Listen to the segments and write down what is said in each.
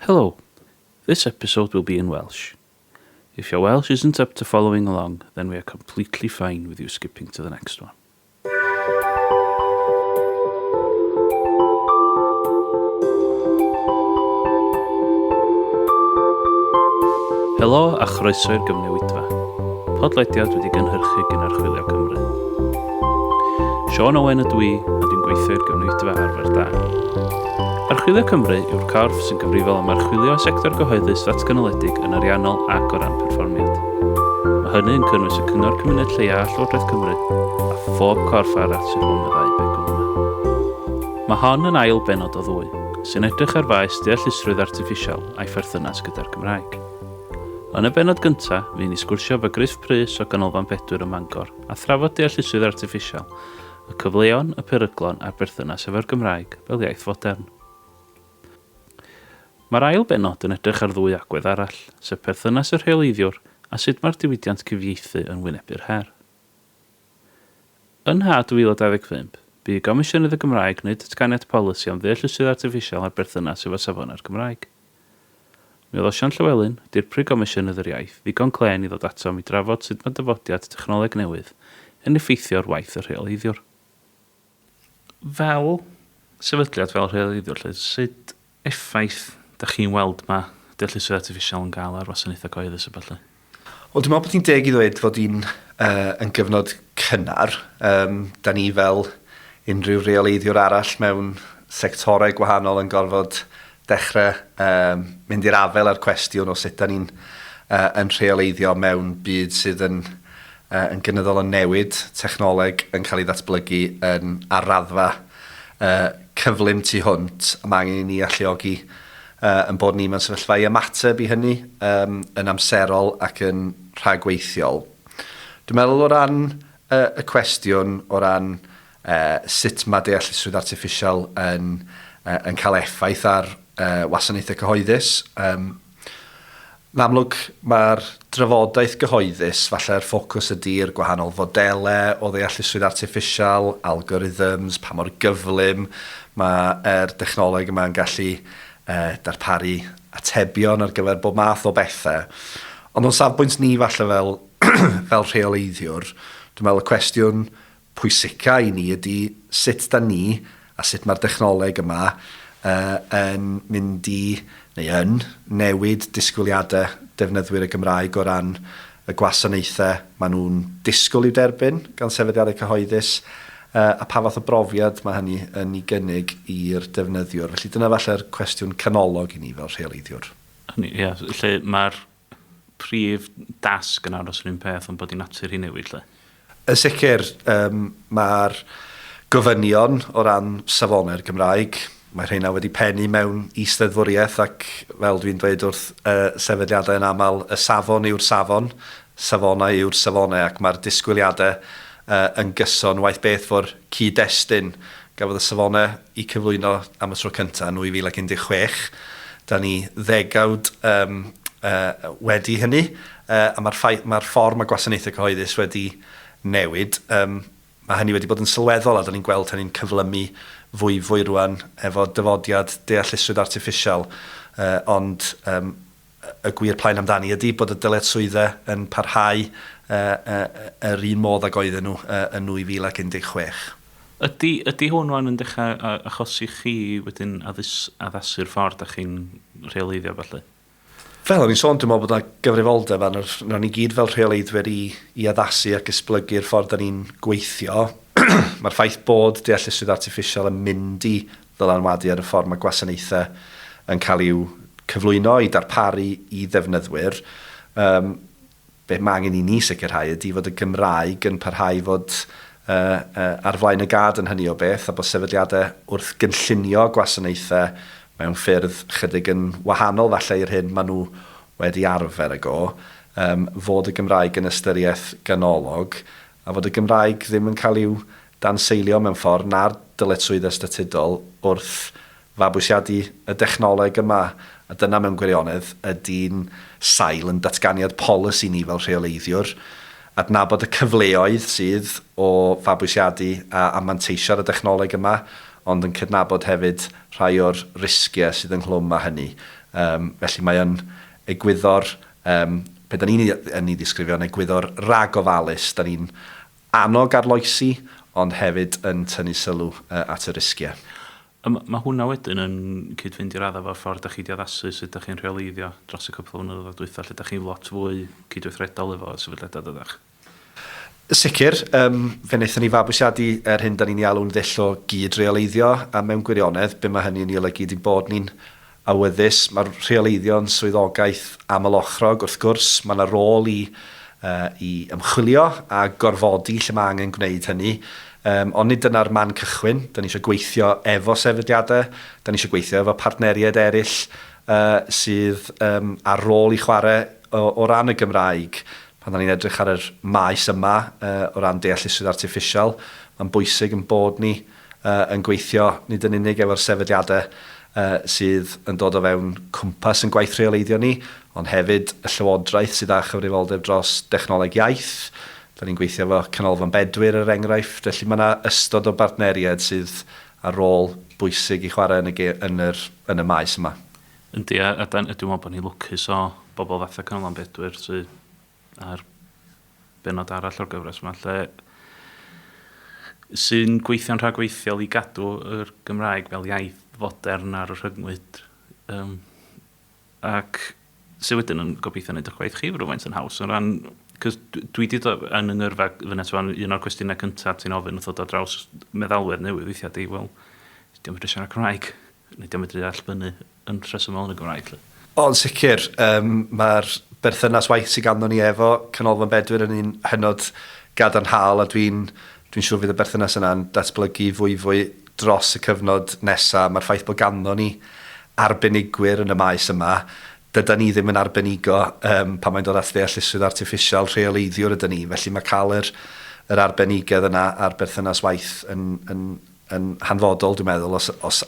Hello, this episode will be in Welsh. If your Welsh isn't up to following along, then we are completely fine with you skipping to the next one. Helo a chroeso i'r Gyfnewidfa. Podlediad wedi gynhyrchu gan Archwilio Cymru. Siôn Owen ydw i, a dwi'n gweithio i'r Gyfnewidfa Arfer Da. Archwilio Cymru yw'r corff sy'n gyfrifol am archwilio y sector gyhoeddus ddatganoledig yn ariannol ac o ran perfformiad. Mae hynny yn cynnwys y Cyngor Cymuned Lleia a Llywodraeth Cymru, a phob corff arall sy'n rhwng y ddau begwn yma. Mae hon yn ail bennod o ddwy, sy'n edrych ar faes deallusrwydd artiffisial a'i pherthynas gyda'r Gymraeg. Yn y bennod gyntaf, mi ni sgwrsio efo Gruff Prys o Ganolfan Bedwyr ym Mangor a thrafod deallusrwydd artiffisial, y cyfleon, y peryglon a'r berthynas efo'r Gymraeg fel iaith fodern. Mae'r ail bennod yn edrych ar ddwy agwedd arall, sef perthynas y rheoleiddiwr a sut mae'r diwydiant cyfieithu yn wynebu'r her. Yn ha 2025, bu i Gomisiynydd y Gymraeg wneud datganiad polisi am ddeallusrwydd artiffisial a'r berthynas efo safonau'r Gymraeg. Mi oedd Osian Llywelyn, Dirprwy Gomisiynydd yr Iaith, ddigon clên i ddod atom i drafod sut mae dyfodiad technoleg newydd yn effeithio ar waith y rheoleiddiwr. Fel sefydliad, fel rheoleiddiwr 'lly, sut effaith dach chi'n weld mae deallusrwydd artiffisial yn gael ar wasanaethau cyhoeddus a ballu? Wel, dwi'n meddwl bod hi'n deg i ddweud fod hi'n uh, yn gyfnod cynnar. Um, da ni fel unrhyw reoleiddiwr arall mewn sectorau gwahanol yn gorfod dechrau um, mynd i'r afael â'r cwestiwn o sut da ni'n uh, yn rheoleiddio mewn byd sydd yn, uh, yn gynyddol yn newid, technoleg yn cael ei ddatblygu yn ar raddfa uh, cyflym tu hwnt, a mae angen i ni alluogi uh, yn bod ni mewn sefyllfa i ymateb i hynny um, yn amserol ac yn rhagweithiol. Dwi'n meddwl o ran uh, y cwestiwn o ran uh, sut mae deallusrwydd artiffisial yn, uh, yn cael effaith ar uh, wasanaethau cyhoeddus. Um, Yn amlwg, mae'r drafodaeth gyhoeddus, falle'r ffocws ydy'r gwahanol fodelau o ddeallusrwydd artiffisial, algorithms, pa mor gyflym mae'r dechnoleg yma yn gallu eh, darparu atebion ar gyfer bob math o bethau. Ond o'n safbwynt ni falle fel, fel rheoleiddiwr, dwi'n meddwl y cwestiwn pwysica i ni ydy sut da ni a sut mae'r dechnoleg yma uh, yn mynd i, neu yn, newid disgwyliadau defnyddwyr y Gymraeg o ran y gwasanaethau maen nhw'n disgwyl i'w derbyn gan sefydliadau cyhoeddus, uh, a pa fath o brofiad mae hynny yn ei gynnig i'r defnyddiwr. Felly dyna falle'r cwestiwn canolog i ni fel rheoleiddiwr. Hynny, ie, lle mae'r prif dasg yn aros yr un peth ond bod i natur hi newid 'lly. Yn sicr, um, mae'r gofynion o ran safonau'r Gymraeg, mae rheina wedi pennu mewn is-ddeddfwriaeth ac fel dwi'n dweud wrth uh, sefydliadau yn aml, y safon yw'r safon, safonau yw'r safonau ac mae'r disgwyliadau uh, yn gyson waeth beth fo'r cyd-destun gafodd y safonau i cyflwyno am y tro cyntaf yn 2016. Da ni ddegawd um, uh, wedi hynny, uh, a mae'r mae ffordd mae gwasanaethau cyhoeddus wedi newid. Um, mae hynny wedi bod yn sylweddol a da ni'n gweld hynny'n cyflymu fwy fwy rwan efo dyfodiad deallusrwydd artiffisial. Uh, ond um, y gwir plaen amdani ydy bod y dyletswyddau yn parhau yr un modd ag oedden nhw yn 2016. Ydy, ydy hwn rwan yn dechrau achosi chi wedyn addys, addasu'r ffordd da chi'n rheoleiddio felly? Fel o'n i'n sôn, dwi'n meddwl bod yna gyfrifoldeb arno ni gyd fel rheoleiddwyr i, i addasu ac esblygu'r ffordd da ni'n gweithio. Mae'r ffaith bod deallusrwydd artiffisial yn mynd i ddylanwadu ar y ffordd mae gwasanaethau yn cael i'w cyflwyno, i darparu i ddefnyddwyr. Um, be mae angen i ni sicrhau ydy fod y Gymraeg yn parhau i fod uh, uh, ar flaen y gad yn hynny o beth, a bod sefydliadau wrth gynllunio gwasanaethau mewn ffyrdd chydig yn wahanol falle i'r hyn maen nhw wedi arfer ag o, um, fod y Gymraeg yn ystyriaeth ganolog, a fod y Gymraeg ddim yn cael i'w danseilio mewn ffordd na'r dyletswyddau statudol wrth fabwysiadu y dechnoleg yma, a dyna mewn gwirionedd ydy'n sail yn datganiad polisi ni fel rheoleiddiwr, adnabod y cyfleoedd sydd o fabwysiadu a, a manteisio ar y dechnoleg yma, ond yn cydnabod hefyd rhai o'r risgiau sydd ynghlwm â hynny. Felly mae yn egwyddor, be da ni'n yn ei ddisgrifio yn egwyddor ragofalus. Da ni'n annog arloesi, ond hefyd yn tynnu sylw at y risgiau. A mae hwnna wedyn yn cyd-fynd i raddau efo'r ffordd da chi 'di addasu sut da chi'n rheoleiddio dros y cwpl o flynyddoedd dwytha, lle da chi'n lot fwy cydweithredol efo sefydliadau dydach? Sicr, fe wnaethon ni fabwysiadu yr hyn da ni'n ei alw'n ddull o gyd-reoleiddio, a mewn gwirionedd, be mae hynny'n ei olygu ydy bod ni'n awyddus, mae'r rheoleiddio'n swyddogaeth aml-ochrog, wrth gwrs, mae yna rôl i, i ymchwilio a gorfodi lle mae angen gwneud hynny, ond nid dyna'r man cychwyn, da ni eisiau gweithio efo sefydliadau, da ni eisiau gweithio efo partneriaid eraill sydd â rôl i chwarae o ran y Gymraeg. Pan da ni'n edrych ar yr maes yma o ran deallusrwydd artiffisial, mae'n bwysig ein bod ni yn gweithio nid yn unig efo'r sefydliadau sydd yn dod o fewn cwmpas yn gwaith rheoleiddio ni, ond hefyd y llywodraeth sydd â chyfrifoldeb dros dechnoleg iaith. Da ni'n gweithio efo Canolfan Bedwyr er enghraifft, felly mae yna ystod o bartneriaid sydd â rôl bwysig i chwarae yn y, yn yr, yn y maes yma. Yndi, a dan, dwi'n meddwl bod ni'n lwcus o bobl fatha Canolfan Bedwyr sydd ar bennod arall o'r gyfres yma, lle sy'n gweithio'n rhagweithiol i gadw yr Gymraeg fel iaith fodern ar y rhyngwyd. Ac sydd wedyn yn gobeithio wneud eich gwaith chi rhywfaint yn haws. Yn ran, cos dwi wedi dod yn yng ngyrfa fyny at un o'r cwestiynau cyntaf ti'n ofyn wrth ddod ar draws meddalwedd newydd weithiau di, wel, diolch medru siarad Cymraeg, neu diolch medru allbynnu yn rhesymol yn y Gymraeg. Lle. O, yn sicr. Mae'r berthynas waith sydd ganddo ni efo Canolfan Bedwyr yn un hynod gadarnhaol a dwi'n dwi siŵr fydd y berthynas yna'n datblygu fwyfwy dros y cyfnod nesaf. Mae'r ffaith bod ganddo ni arbenigwyr yn y maes yma, dydan ni ddim yn arbenigo pan mae'n dod at ddeallusrwydd artiffisial, rheoleiddiwr ydyn ni, felly mae cael yr, yr arbenigedd yna a'r berthynas waith yn, yn, yn hanfodol, dwi'n meddwl, os, os,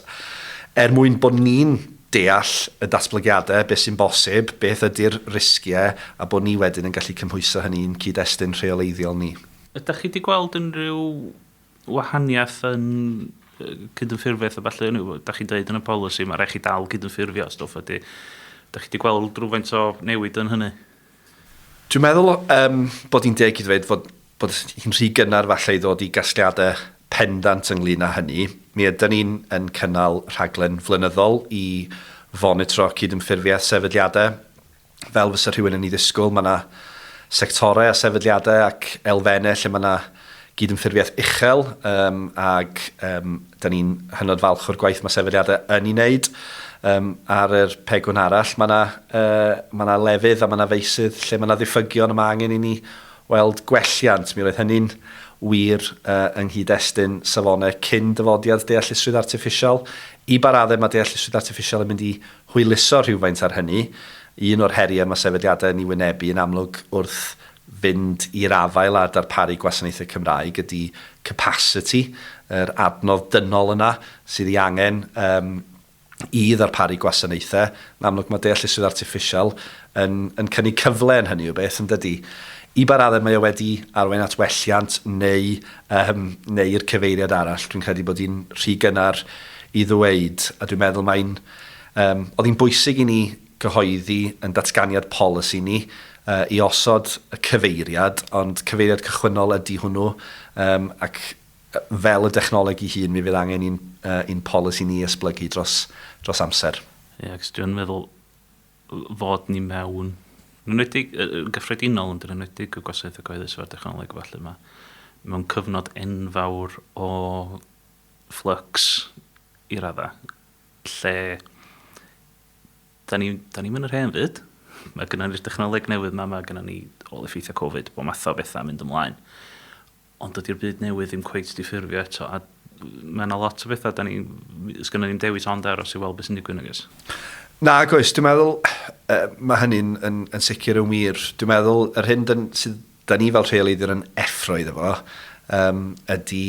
er mwyn bod ni'n deall y datblygiadau, beth sy'n bosib, beth ydy'r risgiau, a bod ni wedyn yn gallu cymhwyso hynny i'n cyd-destun rheoleiddiol ni. Ydych chi wedi gweld unrhyw wahaniaeth yn cydymffurfiaeth a ballu? Da chi'n dweud yn y polisi, mae rhaid chi dal cydymffurfio a stwff ydy. Da chi wedi gweld rhywfaint o newid yn hynny? Dwi'n meddwl bod hi'n deg i ddweud fod, bod hi'n rhy gynnar falle i ddod i gasgliadau pendant ynglyn â hynny. Mi ydyn ni'n yn cynnal rhaglen flynyddol i fonitro cydymffurfiaeth sefydliadau. Fel fysa rhywun yn ei ddisgwyl, mae yna sectorau a sefydliadau ac elfennau lle mae yna gydymffurfiaeth uchel ac da ni'n hynod falch o'r gwaith mae sefydliadau yn ei wneud. Ar yr pegwn arall, mae yna, mae yna lefydd a mae yna feysydd lle mae yna ddiffygion a mae angen i ni weld gwelliant. Mi roedd hynny'n wir yng nghyd-destun safonau cyn dyfodiad deallusrwydd artiffisial. I ba raddau mae deallusrwydd artiffisial yn mynd i hwyluso rhywfaint ar hynny. Un o'r heriau mae sefydliadau yn ei wynebu yn amlwg wrth fynd i'r afael â darparu gwasanaethau Cymraeg ydy capacity, yr adnodd dynol yna sydd ei angen i ddarparu gwasanaethau. Yn amlwg mae deallusrwydd artiffisial yn, yn cynnig cyfle yn hynny o beth, yn dydy? I ba raddau mae o wedi arwain at welliant neu, um, neu i'r cyfeiriad arall, dwi'n credu bod hi'n rhy gynnar i ddweud, a dwi'n meddwl mae'n... Um, oedd hi'n bwysig i ni gyhoeddi yn datganiad polisi ni i osod y cyfeiriad, ond cyfeiriad cychwynnol ydy hwnnw, um, ac fel y dechnoleg ei hun, mi fydd angen i'n, i'n polisi ni esblygu dros, dros amser. Ie, yeah, dwi'n meddwl fod ni mewn, yn enwedig, yn gyffredinol, ond yn enwedig y gwasanaethau cyhoeddus efo'r dechnoleg falle yma, mewn cyfnod enfawr o flux i radda, lle da ni, da ni'n mynd yr hen fyd, mae gennym ni'r dechnoleg newydd yma, mae gennym ni ôl effeithiau Covid, bob math o bethau mynd ymlaen. Ond dydy'r byd newydd ddim cweit 'di ffurfio eto, a mae yna lot o bethau da ni, sgynnon ni'm dewis ond aros i weld beth sy'n digwydd, nag oes? Nag oes, dwi'n meddwl, mae hynny'n yn, yn sicr yn wir. Dwi'n meddwl, yr hyn dyn, sydd da ni fel rheoleiddiwr yn effro iddo fo, ydy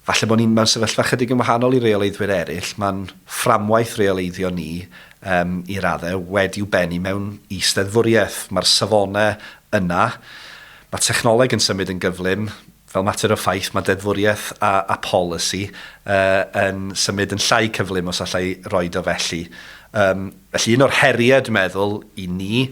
falle bod ni'n mewn sefyllfa chydig yn wahanol i reoleiddwyr eraill. Mae'n fframwaith reoleiddio ni i raddau wedi'w bennu mewn is-ddeddfwriaeth. Mae'r safonau yna. Mae technoleg yn symud yn gyflym. Fel mater o ffaith, mae deddfwriaeth a, a polisi yn symud yn llai cyflym os allai roed o felly. Um, felly un o'r heriau, dwi'n meddwl, i ni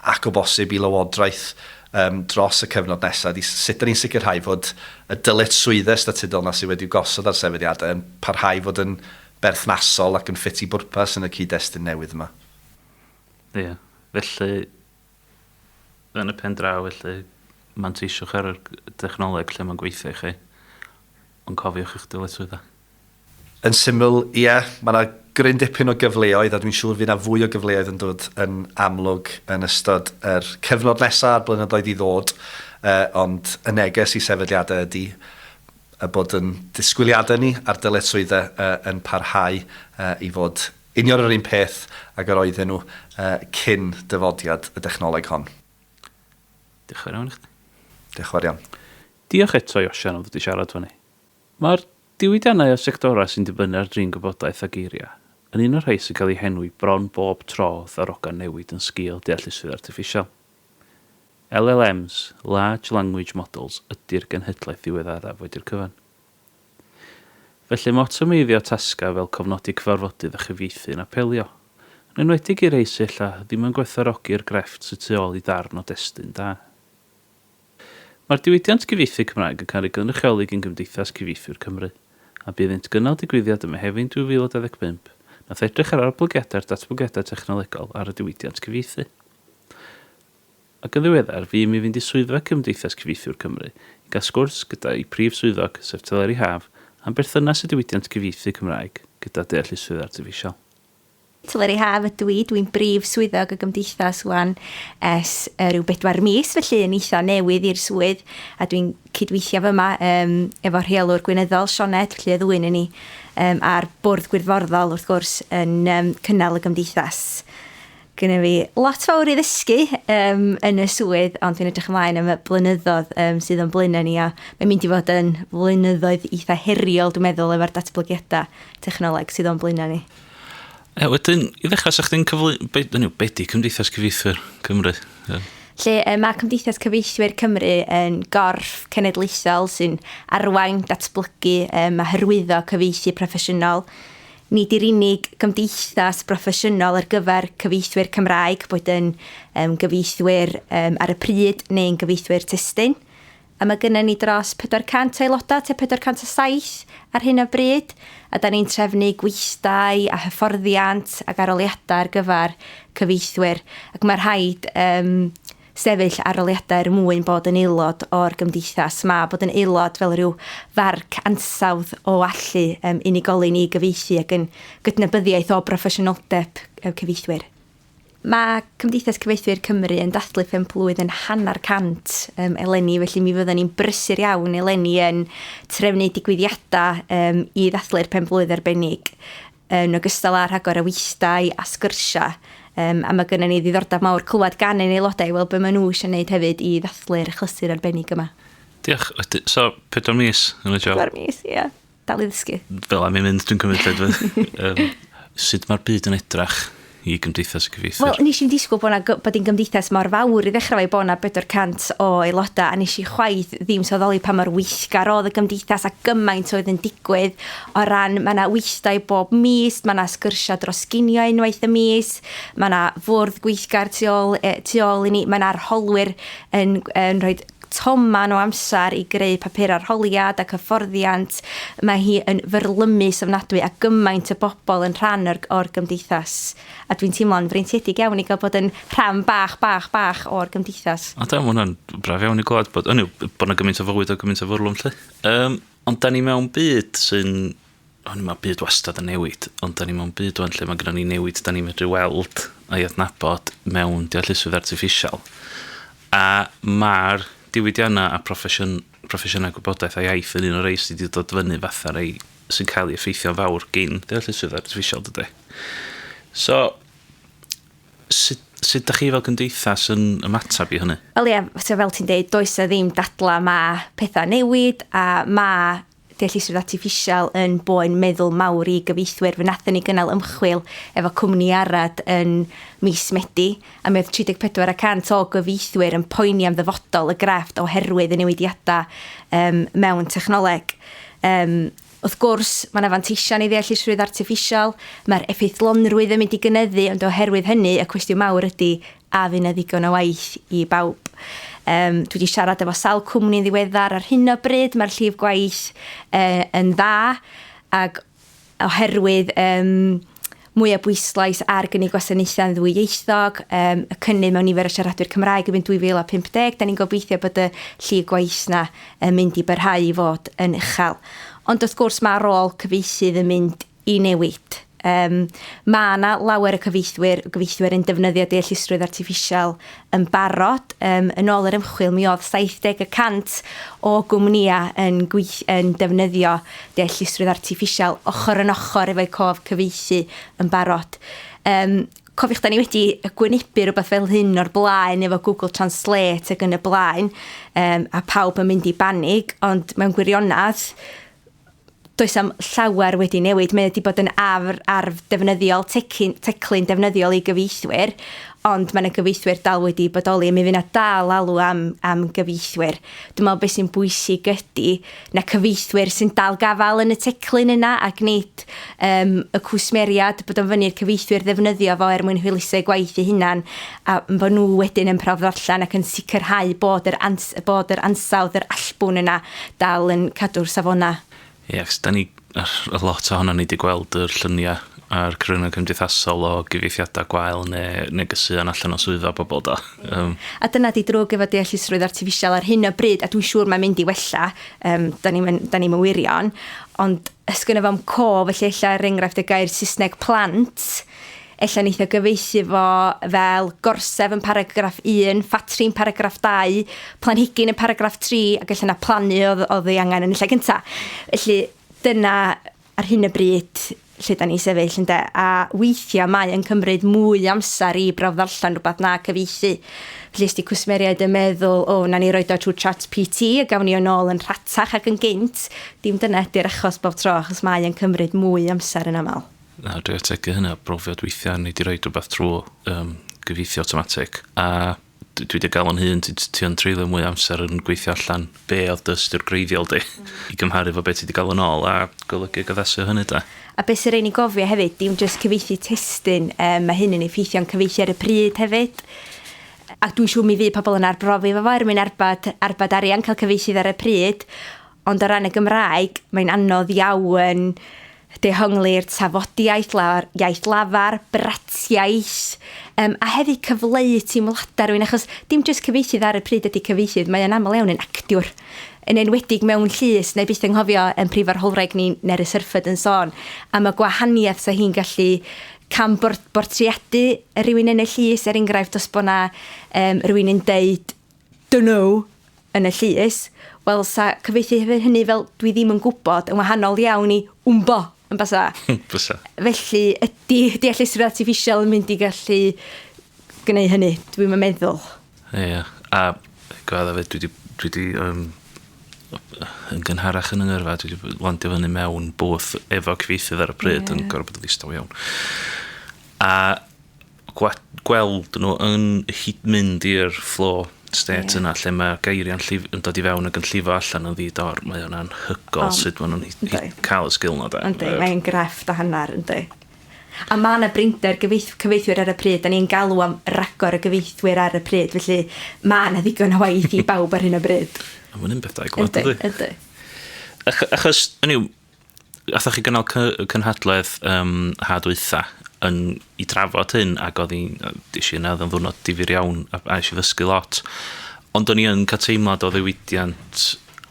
ac o bosib i Lywodraeth um, dros y cyfnod nesaf ydy sut da ni'n sicrhau fod y dyletswyddau statudol na sydd wedi'w gosod ar sefydliadau yn parhau fod yn berthnasol ac yn ffit i bwrpas yn y cyd-destun newydd yma. Ie, yeah. Felly yn y pen draw, felly manteisiwch ar y dechnoleg lle mae'n gweithio i chi, ond cofiwch eich dyletswyddau. Yn syml, ie, mae yna gryn dipyn o gyfleoedd, a dwi'n siŵr fydd yna fwy o gyfleoedd yn dod yn amlwg yn ystod yr cyfnod nesaf a'r blynyddoedd i ddod, ond y neges i sefydliadau ydy y bod yn disgwyliadau ni a'r dyletswyddau yn parhau i fod union yr un peth ag yr oedden nhw cyn dyfodiad y dechnoleg hon. Diolch yn fawr iawn i chdi. Diolch yn fawr iawn. Diolch eto i Osian am ddod i siarad efo ni. Mae'r diwydiannau a sectorau sy'n dibynnu ar drin gwybodaeth a geiriau yn un o'r rhai sy'n cael eu henwi bron bob tro wrth arogan newid yn sgil deallusrwydd artiffisial. LLMs, Large Language Models, ydy'r genhedlaeth ddiweddaraf wedi'r cyfan. Felly mae awtomeiddio tasgau fel cofnodi cyfarfodydd a chyfieithu yn apelio, yn enwedig i'r rhai sy ella ddim yn gwerthfawrogi'r grefft sy tu ôl i ddarn o destun da. Mae'r diwydiant cyfieithu Cymraeg yn cael ei gynrychioli gan Gymdeithas Cyfieithwyr Cymru, a bu iddynt gynnal digwyddiad ym Mehefin 2025 nath edrych ar arblygiadau'r datblygiadau technolegol ar y diwydiant cyfieithu. Ac yn ddiweddar, fu i mi fynd i swyddfa Cymdeithas Cyfieithwyr Cymru i gael sgwrs gyda'i phrif swyddog, sef Teleri Haf, am berthynas y diwydiant cyfieithu Cymraeg gyda deallusrwydd artiffisial. Teleri Haf ydw i, dwi'n brif swyddog y gymdeithas wan ers rhyw bedwar mis, felly yn eitha newydd i'r swydd, a dwi'n cydweithio fyma um, efo rheolwr gweinyddol Sioned, felly y ddwy'n ni um, a'r bwrdd gwirfoddol wrth gwrs yn um, cynnal y gymdeithas. Gynna fi lot fawr i ddysgu um, yn y swydd, ond dwi'n edrych ymlaen am y blynyddoedd um, sydd o'n blaenau ni, a mae'n mynd i fod yn flynyddoedd eitha heriol, dwi'n meddwl, efo'r datblygiadau technoleg sydd o'n blaenau ni. E, wedyn, i ddechrau, sa chdi'n cyflwy... Be, be di Cymdeithas Cyfieithwyr Cymru? Yeah. Lle mae Cymdeithas Cyfieithwyr Cymru yn gorff cenedlaethol sy'n arwain, datblygu um, a hyrwyddo cyfieithu proffesiynol. Nid yw'r unig gymdeithas broffesiynol ar gyfer cyfieithwyr Cymraeg, boed yn um, gyfieithwyr um, ar y pryd neu'n gyfieithwyr testun. A mae gennym ni dros 400 aelodau, tua 407 ar hyn o bryd, a da ni'n trefnu gweithdai a hyfforddiant ac arholiadau ar gyfer cyfieithwyr. Ac mae rhaid um, sefyll arholiadau er mwyn bod yn aelod o'r gymdeithas. Mae bod yn aelod fel rhyw farc ansawdd o allu um, unigolyn i gyfieithu ac yn gydnabyddiaeth o broffesiynoldeb cyfieithwyr. Mae Cymdeithas Cyfieithwyr Cymru yn dathlu pump blwydd yn hanner cant um, eleni, felly mi fydden ni'n brysur iawn eleni yn trefnu digwyddiadau um, i ddathlu'r pen blwydd arbennig, yn ogystal â rhagor o weithdai a sgyrsiau. Um, a mae gennym ni ddiddordeb mawr clywed gan ein aelodau i weld be maen nhw eisiau gwneud hefyd i ddathlu'r achlysur arbennig yma. Diolch. So, 4 mis yn y job? 4 mis, ie. Yeah. Dal i ddysgu. Fel am i mynd, dwi'n cymryd lle. um, sut mae'r byd yn edrach i Gymdeithas y Cyfieithwyr? Wel, nes i'n disgwyl bod, na, bod hi'n gymdeithas mor fawr i ddechrau fo, bod na 400 o aelodau, a nes i chwaith ddim sylweddoli pa mor weithgar oedd y gymdeithas a gymaint oedd yn digwydd o ran, mae yna weithdai bob mis, mae yna sgyrsiau dros ginio unwaith y mis, mae yna fwrdd gweithgar tu ôl, tu ôl i ni, mae yna arholwyr yn, yn rhoi toman o amser i greu papur arholiad ac hyfforddiant. Mae hi yn fyrlymus ofnadwy a gymaint o bobl yn rhan o'r, or gymdeithas. A dwi'n teimlo'n freintiedig iawn i gael bod yn rhan bach, bach, bach o'r gymdeithas. O da, mae hwnna'n braf iawn i glywed bod, ynny, bod yna gymaint o fywyd a gymaint o fwrlwm lle. Um, ond da ni mewn byd sy'n o'n mae byd wastad yn newid, ond da ni mewn byd wan lle mae gennym ni newid da ni'n medru weld a'i adnabod mewn deallusrwydd artiffisial. A mae'r diwydiannau a proffesiwn, proffesiynau gwybodaeth a iaith yn un o'r rei sydd wedi dod fyny fatha rei sy'n cael ei effeithio'n fawr gyn deallusrwydd artiffisial, dydy. So, sut, sut da chi fel cymdeithas yn ymateb i hynny? Wel ie, so fel ti'n deud, does 'na ddim dadla, mae pethau newid a mae deallusrwydd artiffisial yn boen meddwl mawr i gyfieithwyr. Fe wnaethon ni gynnal ymchwil efo cwmni Arad yn mis Medi, a mi oedd 34 y cant o gyfieithwyr yn poeni am ddyfodol y grefft oherwydd y newidiadau mewn technoleg. Wrth gwrs, mae yna fanteision i ddeallusrwydd artiffisial, mae'r effeithlonrwydd yn mynd i gynyddu, ond oherwydd hynny, y cwestiwn mawr ydy, a fydd 'na ddigon o waith i bawb? Dwi wedi siarad efo sawl cwmni'n ddiweddar ar hyn o bryd, mae'r llif gwaith yn dda, ac oherwydd mwy o bwyslais ar gynnig gwasanaethau yn ddwyieithog, y cynnydd mewn nifer o siaradwyr Cymraeg erbyn 2050, da ni'n gobeithio bod y llif gwaith 'na yn mynd i barhau i fod yn uchel. Ond wrth gwrs mae rôl cyfieithydd yn mynd i newid. Mae yna lawer o cyfieithwyr, gyfieithwyr yn defnyddio deallusrwydd artiffisial yn barod. Yn ôl yr ymchwil, mi oedd 70 y cant o gwmnïau yn, gweith, yn defnyddio deallusrwydd artiffisial ochr yn ochr efo'u cof cyfieithu yn barod. Cofiwch, da ni wedi gwynebu rhywbeth fel hyn o'r blaen efo Google Translate ac yn y blaen, a pawb yn mynd i banig, ond mewn gwirionedd, does am llawer wedi newid. Mae wedi bod yn arf defnyddiol, tecyn, teclyn defnyddiol i gyfieithwyr, ond mae yna gyfieithwyr dal wedi bodoli, a mi fydd yna dal alw am gyfieithwyr. Dwi'n meddwl beth sy'n bwysig ydy na cyfieithwyr sy'n dal gafael yn y teclyn yna ac nid y cwsmeriad, bod o'n fyny i'r cyfieithwyr ddefnyddio fo er mwyn hwyluso eu gwaith eu hunan, a bod nhw wedyn yn prawf ddarllen ac yn sicrhau bod yr ansawdd, yr allbwn yna dal yn cadw'r safonau. Ie, achos da ni, a lot ohono ni wedi gweld yr lluniau a'r cyfryngau cymdeithasol o gyfieithiadau gwael neu negeseuon allan o swyddfa bobl do. A dyna di drwg efo deallusrwydd artiffisial ar hyn o bryd, a dwi'n siŵr mae'n mynd i wella, da ni'm da ni'm yn wirion, ond ysgynna fo'm cof, felly ella er enghraifft y gair Saesneg plant, ella neith o gyfieithu fo fel gorsef yn paragraff 1, ffatri'n paragraff 2, planhigyn yn paragraff 3, ac ella na plannu oedd ei angen yn y lle cynta. Felly dyna ar hyn o bryd lle da ni'n sefyll, ynde? A weithiau mae yn cymryd mwy o amser i brawf ddarllen rhywbeth na cyfieithu. Felly os 'di cwsmeriaid yn meddwl, o, na ni roid o trwy chat PT a gawn ni o nôl yn rhatach ac yn gynt, dim dyna ydy'r achos bob tro, achos mae yn cymryd mwy o amser yn aml. Na, dwi ategu hynna, brofiad weithiau, ni di roed rhywbeth trwy gyfieithu automatic, a dwi wedi gael o'n hun, ti yn treulio mwy o amser yn gweithio allan be oedd dy ystyr gwreiddiol di, i gymharu fo beth ti wedi gael yn ôl, a golygu gydasu hynny da. A beth sy'n rhaid ni gofio hefyd, dim jyst cyfieithu testun, mae hyn yn effeithio'n cyfieithu ar y pryd hefyd. A dwi'n siŵr mi fydd pobl yn arbrofi efo fo er mwyn arbad arian cael cyfieithydd ar y pryd, ond o ran y Gymraeg, mae'n anodd iawn dehongli'r tafodiaith, iaith lafar, bratiaith, a hefyd cyfleu teimladau rhywun, achos dim jyst cyfieithydd ar y pryd ydy cyfieithydd, mae o'n aml iawn yn actiwr, yn enwedig mewn llys, neu byth anghofio yn prif arholwraig ni, Nerys Hurford, yn sôn am y gwahaniaeth sa hi'n gallu cam bortreadu rhywun yn y llys, er enghraifft os bod 'na rhywun yn deud dunno yn y llys, wel sa cyfieithu hefyd hynny fel dwi ddim yn gwybod yn wahanol iawn i wmbo, yn bysa? Bysa. Felly ydy deallusrwydd artiffisial yn mynd i gallu gwneud hynny? Dwi'm yn meddwl. Ie, yeah, a gwadda fe, dwi di yn gynharach yn yng ngyrfa, dwi wedi landio fyny mewn bwth efo cyfieithydd ar y pryd yn gorfod bod yn ddistaw iawn. A gweld nhw yn mynd i'r flow state yna lle mae geiriau'n yn dod i fewn ac yn llifo allan yn ddi-dor, mae o'n anhygoel sut maen nhw'n cael y sgil 'na de. Yndi, mae'n grefft a hanner, yndi. A mae yna brinder cyfieithwyr ar y pryd, da ni'n galw am ragor o gyfieithwyr ar y pryd, felly mae yna ddigon o waith i bawb ar hyn o bryd. A mae'n un beth da i glwad, yndi? Yndi. Achos, hynny yw, athoch chi gynnal cynhadledd ha dwytha yn i drafod hyn, ac oedd hi'n, des i yna, oedd o'n ddwrnod difyr iawn, a nes i ddysgu lot. Ond o'n i yn cael teimlad o ddiwydiant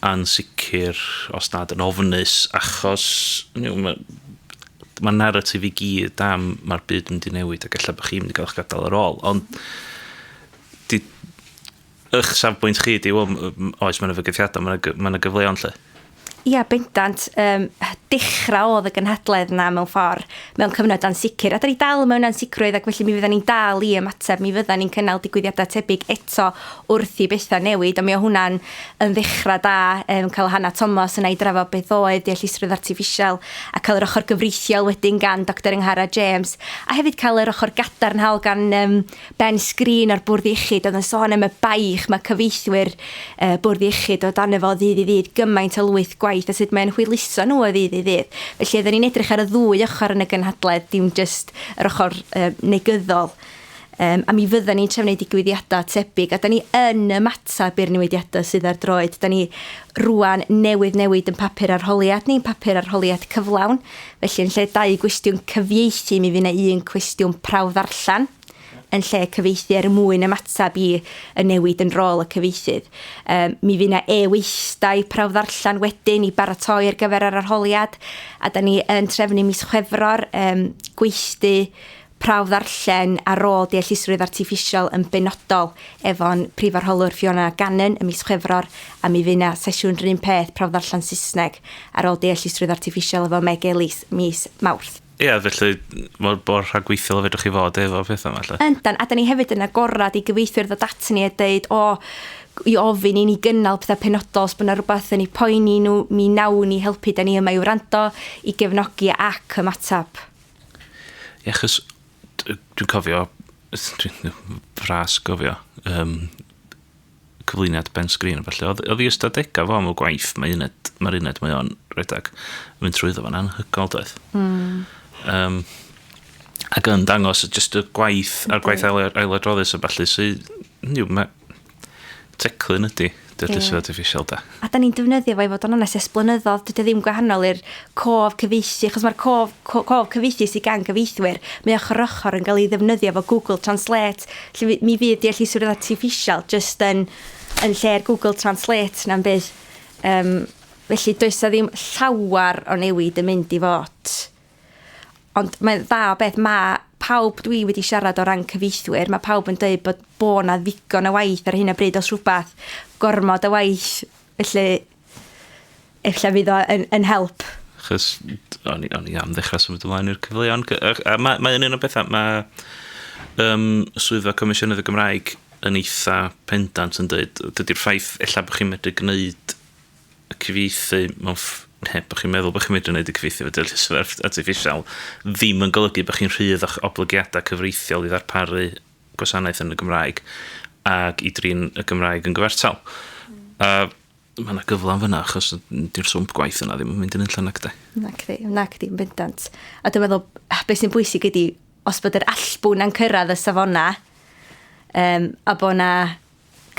ansicr, os nad yn ofnus, achos hynny yw, mae narratif i gyd am mae'r byd yn mynd i newid ac ella bod chi'n mynd i gael eich gadael ar ôl. Ond eich safbwynt chi di, wel, oes, mae yna fygythiadau, mae yna gyfleon lle. Ia, bendant. Dechrau oedd y gynhadledd 'na mewn ffordd, mewn cyfnod ansicr. A da ni dal mewn ansicrwydd ac felly mi fyddan ni'n dal i ymateb, mi fyddan ni'n cynnal digwyddiadau tebyg eto wrth i bethau newid, ond mi oedd hwnna'n yn ddechrau da, cael Hannah Thomas yna i drafod beth oedd deallusrwydd artiffisial a cael yr ochr gyfreithiol wedyn gan Doctor Angharad James, a hefyd cael yr ochr gadarnhaol gan Ben Sgrin o'r Bwrdd Iechyd oedd yn sôn am y baich mae cyfieithwyr Bwrdd Iechyd o dan efo o ddydd i ddydd, gymaint o lwyth gwaith a sut mae'n hwyluso nhw o ddydd i ddydd. Felly oedden ni'n edrych ar y ddwy ochr yn y gynhadledd, dim jyst yr ochr negyddol. A mi fydden ni'n trefnu digwyddiadau tebyg, a da ni yn ymateb i'r newidiadau sydd ar droed. Da ni rwan newydd newid yn papur arholiad ni'n papur arholiad cyflawn. Felly yn lle dau gwestiwn cyfieithu, mi fydd 'na un cwestiwn prawf ddarllen yn lle cyfieithu er mwyn ymateb i y newid yn rôl y cyfieithydd. Mi fydd 'na e-weithdai prawf ddarllen wedyn i baratoi ar gyfer yr arholiad, a da ni yn trefnu mis Chwefror gweithdy prawf ddarllen ar ôl deallusrwydd artiffisial yn benodol efo'n prif arholwr Fiona Gannon ym mis Chwefror, a mi fydd 'na sesiwn 'run peth prawf ddarllen Saesneg ar ôl deallusrwydd artiffisial efo Meg Elis mis Mawrth. Ie, felly mor, mor rhagweithiol a fedrwch chi fod efo pethau yma, lle. Yndan, a da ni hefyd yn agorad i gyfieithwyr ddod at ni a deud, o, i ofyn i ni gynnal pethau penodol, os bod yna rhywbeth yn eu poeni nhw, mi wnawn ni helpu, da ni yma i wrando, i gefnogi ac ymateb. Ie, achos dwi'n cofio, dwi'n fras gofio, cyflwyniad Ben Sgrin a ballu. Oedd, oedd i ystadegau fo am y gwaith mae uned, mae'r uned mae o'n rhedeg yn mynd trwyddo fo'n anhygoel doedd. Ac yn dangos jyst y gwaith a'r gwaith ailadroddus a ballu sydd, hynny yw, mae teclyn ydy deallusrwydd artiffisial da. A da ni'n defnyddio fo i fod yn onest ers blynyddoedd, dydy o ddim gwahanol i'r cof cyfieithu, achos mae'r cof, cof cyfieithu sydd gan gyfieithwyr, mae ochr ochr yn cael ei ddefnyddio efo Google Translate, lle mi fydd deallusrwydd artiffisial jyst yn, yn lle'r Google Translate na'n bydd. Felly does 'na ddim llawer o newid yn mynd i fod. Ond mae'n dda o beth, mae pawb dwi wedi siarad o ran cyfieithwyr, mae pawb yn dweud bod bo 'na ddigon o waith ar hyn o bryd os rhywbeth, gormod o waith, felly ella fydd o yn, yn help. Achos o'n i, o'n i am ddechrau symud ymlaen i'r cyfleon. A, a mae, mae un o'r bethau, mae Swyddfa Comisiynydd y Gymraeg yn eitha pendant yn dweud, dydy'r ffaith ella bod chi'n medru gwneud y cyfieithu mewn neu bod chi'n meddwl bod chi'n medru gwneud y cyfieithu efo deallusrwydd artiffisial ddim yn golygu bod chi'n rhydd o'ch oblygiadau cyfreithiol i ddarparu gwasanaeth yn y Gymraeg ac i drin y Gymraeg yn gyfartal. A mae yna gyfle yn fyna achos di'r swmp gwaith yna ddim yn mynd yn unlla nag di. Nac di, nac di, yn bendant. A dwi'n meddwl, beth sy'n bwysig ydy, os bod yr allbwn yn cyrraedd y safonau, a bod 'na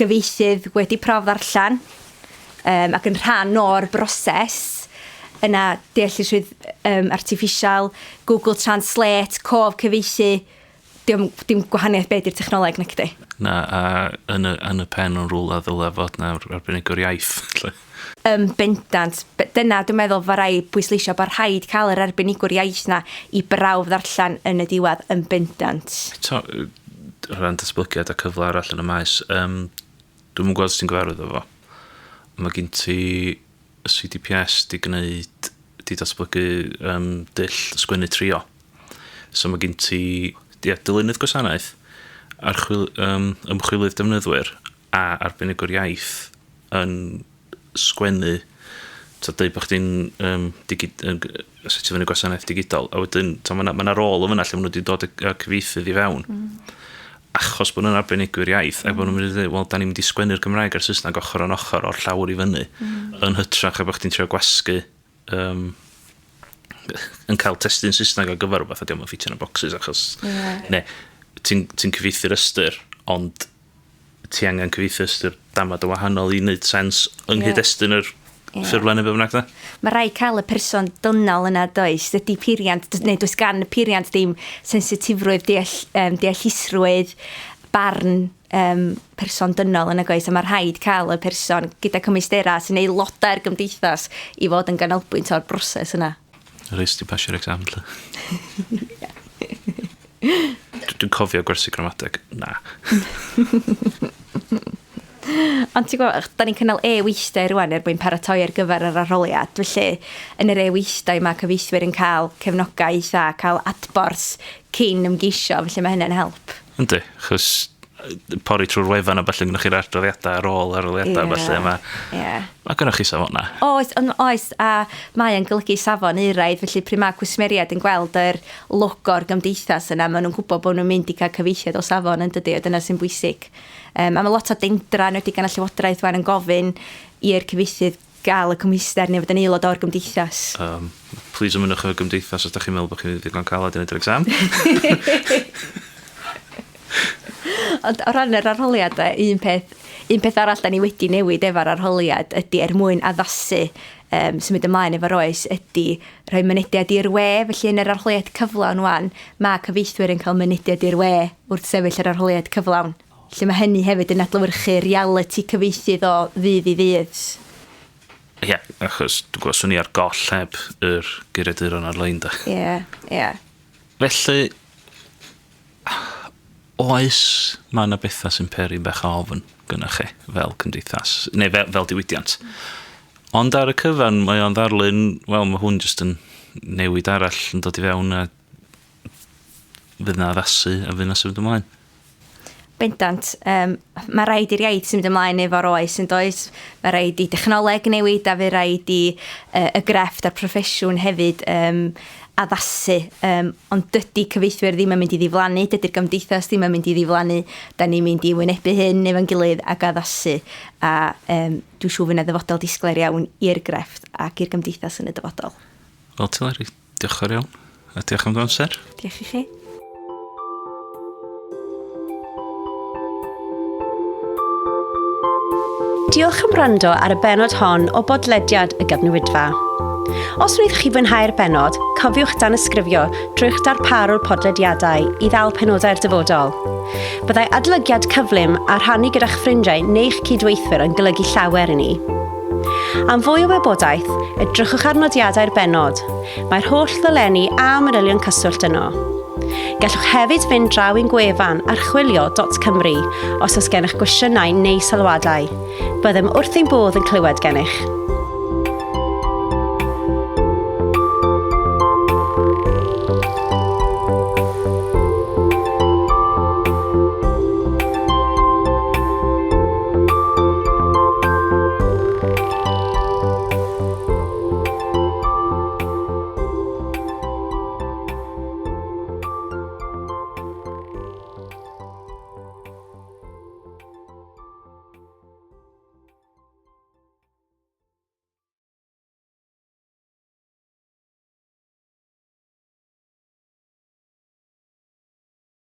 gyfieithydd wedi prawf ddarllen ac yn rhan o'r broses yna deallusrwydd artiffisial, Google Translate, cof cyfieithu, dim, dim gwahaniaeth be di'r technoleg nac di. Na, a yn y, yn y pen o'n rhywle ddylai fod na arbenigwr iaith. Lle. Yn bendant. Dyna dwi'n meddwl fa rai bwysleisio bod rhaid cael yr arbenigwr iaith na i brawf ddarllen yn y diwedd yn bendant. Eto, o ran datblygiad a cyfle arall yn y maes, dwi'm yn gwybod os ti'n gyfarwydd efo fo. Mae gen ti y CDPS di gwneud, di datblygu dull sgwennu trio. So mae gen ti ia, dylunydd gwasanaeth, archwil, ymchwilydd defnyddwyr a arbenigwr iaith yn sgwennu, ta deud bod chdi'n digid, yn setio fyny gwasanaeth digidol, a wedyn mae yna ma rôl yn fyna lle maen nhw wedi dod â cyfieithydd i fewn. Achos bod nhw'n arbenigwyr iaith, ac bod nhw'n mynd i ddweud, wel, da ni'n mynd i sgwennu'r Gymraeg a'r Saesneg ochr yn ochr o'r llawr i fyny, yn hytrach a bod chdi'n trio gwasgu yn cael testun Saesneg ar gyfer rhywbeth a dio'm yn ffitio yn y boxes achos ne, ti'n ti cyfieithu'r ystyr, ond ti angen cyfieithu ystyr damad o wahanol i wneud sens yng nghyd-destun yr ffurflen neu be bynnag de. Mae rhaid cael y person dynol yna does, dydy peiriant, neu does gan y peiriant ddim sensitifrwydd, deall, deallusrwydd, barn person dynol yn oes, a mae rhaid cael y person gyda cymwysterau sy'n aelodau'r gymdeithas i fod yn ganolbwynt o'r broses yna. Rhys, ti'n pasio'r exam, lle? Dwi'n cofio gwersi gramadeg. Na. Ond ti'n gwybod, da ni'n cynnal e-weithdai rwan er mwyn paratoi ar gyfer yr arholiad, felly yn yr e-weithdai mae cyfieithwyr yn cael cefnogaeth a cael adborth cyn ymgeisio, felly mae hynny'n help. Yndi, achos pori trwy'r wefan a ballu, gynnwch chi'r adroddiadau ar ôl arholiadau yeah, falle, mae yeah. mae gynnwch chi safonau. Oes, on, oes, a mae yn golygu safon euraidd, felly pryd mae cwsmeriaid yn gweld yr logo'r gymdeithas yna, maen nhw'n gwybod bod nhw'n mynd i cael cyfieithiad o safon yn dydy, a dyna sy'n bwysig. Um, a mae lot o dendra, yn wedi gan y Llywodraeth wan yn gofyn i'r cyfieithydd gael y cymhwyster neu fod yn aelod o'r gymdeithas. Please ymunwch efo'r gymdeithas os da chi'n meddwl bod chi'n ddigon caled i wneud yr exam. Ond o ran yr arholiad, un peth, un peth arall da ni wedi newid efo'r arholiad ydy er mwyn addasu symud ymlaen efo'r oes ydy rhoi mynediad i'r we. Felly yn yr arholiad cyflawn wan, mae cyfieithwyr yn cael mynediad i'r we wrth sefyll yr arholiad cyflawn. Felly mae hynny hefyd yn adlewyrchu realiti cyfieithydd o ddydd i ddydd. Ie, yeah, achos dwi'n gwybod, swn i ar goll heb yr geiriaduron ar-lein da. Ie, yeah, ie. Yeah. Felly, oes, mae yna bethau sy'n peri bach o ofn gyda chi fel cymdeithas, neu fel, fel diwydiant. Ond ar y cyfan, mae o'n ddarlun, wel, mae hwn jyst yn newid arall yn dod i fewn a fydd na addasu a fydd na symud ymlaen. Bendant. Um, mae rhaid i'r iaith symud ymlaen efo'r oes yn does. Mae rhaid i dechnoleg newid a fe rhaid i y grefft a'r proffesiwn hefyd addasu. Ond dydy cyfieithwyr ddim yn mynd i ddiflannu, dydy'r gymdeithas ddim yn mynd i ddiflannu. Da ni'n mynd i wynebu hyn efo'n gilydd ac addasu. A um, dwi'n siŵr fydd yna ddyfodol disglair iawn i'r grefft ac i'r gymdeithas yn y dyfodol. Wel, Teleri, diolch yn fawr iawn. A diolch am dy amser. Diolch i chi. Diolch am wrando ar y bennod hon o bodlediad y Gyfnewidfa. Os wnaethoch chi fwynhau'r bennod, cofiwch danysgrifio drwy'ch darparwr podlediadau i ddal penodau'r dyfodol. Byddai adolygiad cyflym a rhannu gyda'ch ffrindiau neu'ch cydweithwyr yn golygu llawer i ni. Am fwy o wybodaeth, edrychwch ar nodiadau'r bennod. Mae'r holl ddolenni a manylion cyswllt yno. Gallwch hefyd fynd draw i'n gwefan archwilio.cymru os oes gennych gwestiynau neu sylwadau. Byddem wrth ein bodd yn clywed gennych.